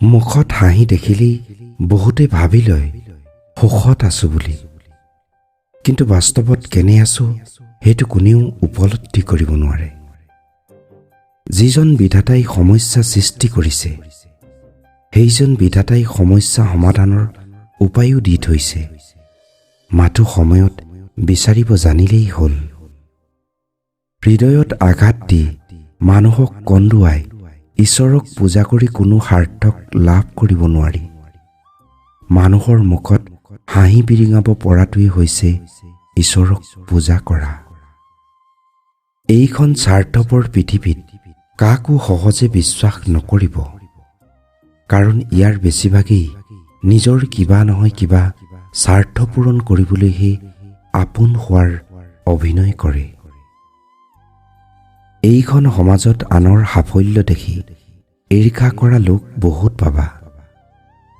মুখত হাঁহি দেখিলেই বহুতে ভাবি লয় সুখত আছোঁ বুলি, কিন্তু বাস্তৱত কেনে আছোঁ সেইটো কোনেও উপলব্ধি কৰিব নোৱাৰে। যিজন বিধাতাই সমস্যা সৃষ্টি কৰিছে, সেইজন বিধাতাই সমস্যা সমাধানৰ উপায়ো দি থৈছে। মাথো সময়ত বিচাৰিব জানিলেই হ'ল। হৃদয়ত আঘাত দি মানুহক কন্দুৱাই ঈশ্বৰক পূজা কৰি কোনো সাৰ্থক লাভ কৰিব নোৱাৰি। মানুহৰ মুখত হাঁহি বিৰিঙাব পৰাটোৱেই হৈছে ঈশ্বৰক পূজা কৰা। এইখন স্বাৰ্থপৰ পৃথিৱীত কাকো সহজে বিশ্বাস নকৰিব, কাৰণ ইয়াৰ বেছিভাগেই নিজৰ কিবা নহয় কিবা স্বাৰ্থ পূৰণ কৰিবলৈহে আপোন হোৱাৰ অভিনয় কৰে। এইখন সমাজত আনৰ সাফল্য দেখি ঈৰ্ষা কৰা লোক বহুত পাবা,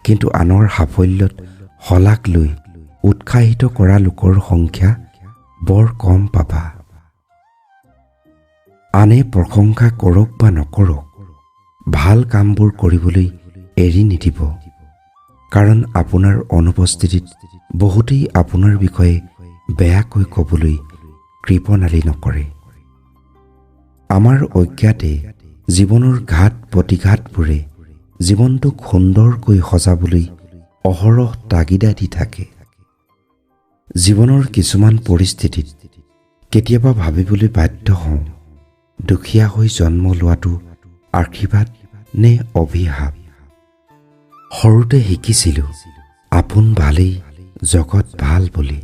কিন্তু আনৰ সাফল্যত শলাগ লৈ উৎসাহিত কৰা লোকৰ সংখ্যা বৰ কম পাবা। আনে প্ৰশংসা কৰক বা নকৰক, ভাল কামবোৰ কৰিবলৈ এৰি নিদিব, কাৰণ আপোনাৰ অনুপস্থিতিত বহুতেই আপোনাৰ বিষয়ে বেয়াকৈ ক'বলৈ কৃপণালি নকৰে। আমাৰ অজ্ঞাতে জীৱনৰ ঘাত প্ৰতিঘাতবোৰে জীৱনটোক সুন্দৰকৈ সজাবলৈ অহৰহ তাগিদা দি থাকে। জীৱনৰ কিছুমান পৰিস্থিতিত কেতিয়াবা ভাবিবলৈ বাধ্য হওঁ, দুখীয়া হৈ জন্ম লোৱাটো আশীৰ্বাদ নে অভিশাপ। সৰুতে শিকিছিলোঁ আপোন ভালেই জগত ভাল বুলি,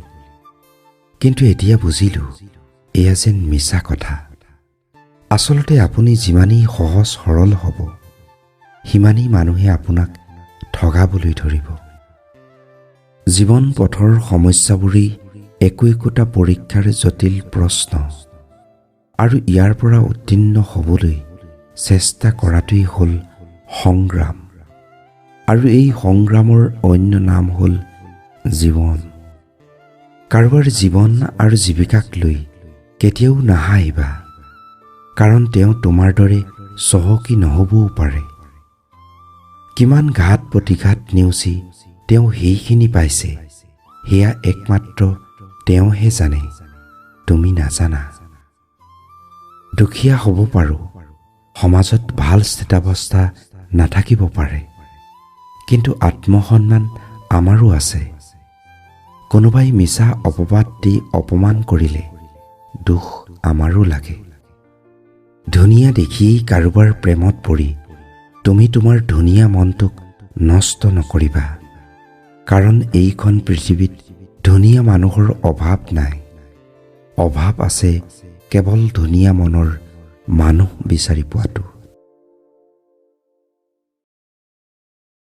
কিন্তু এতিয়া বুজিলোঁ এয়া যেন মিছা কথা। আচলতে আপুনি যিমানেই সহজ সৰল হ'ব, সিমানেই মানুহে আপোনাক ঠগাবলৈ ধৰিব। জীৱন পথৰ সমস্যাবোৰেই একো একোটা পৰীক্ষাৰ জটিল প্ৰশ্ন আৰু ইয়াৰ পৰা উত্তীৰ্ণ হ'বলৈ চেষ্টা কৰাটোৱেই হ'ল সংগ্ৰাম, আৰু এই সংগ্ৰামৰ অন্য নাম হ'ল জীৱন। কাৰোবাৰ জীৱন আৰু জীৱিকাক লৈ কেতিয়াও নাহাঁহিবা, কাৰণ তেওঁ তোমাৰ দৰে চহকী নহ'বও পাৰে। কিমান ঘাত প্ৰতিঘাত নেওচি তেওঁ সেইখিনি পাইছে, সেয়া একমাত্ৰ তেওঁহে জানে, তুমি নাজানা। দুখীয়া হ'ব পাৰোঁ, সমাজত ভাল স্থিতাৱস্থা নাথাকিব পাৰে, কিন্তু আত্মসন্মান আমাৰো আছে। কোনোবাই মিছা অপবাদ দি অপমান কৰিলে দুখ আমাৰো লাগে। ধুনীয়া দেখিয়েই কাৰোবাৰ প্ৰেমত পৰি তুমি তোমাৰ ধুনীয়া মনটোক নষ্ট নকৰিবা, কাৰণ এইখন পৃথিৱীত ধুনীয়া মানুহৰ অভাৱ নাই, অভাৱ আছে কেৱল ধুনীয়া মনৰ মানুহ বিচাৰি পোৱাটো।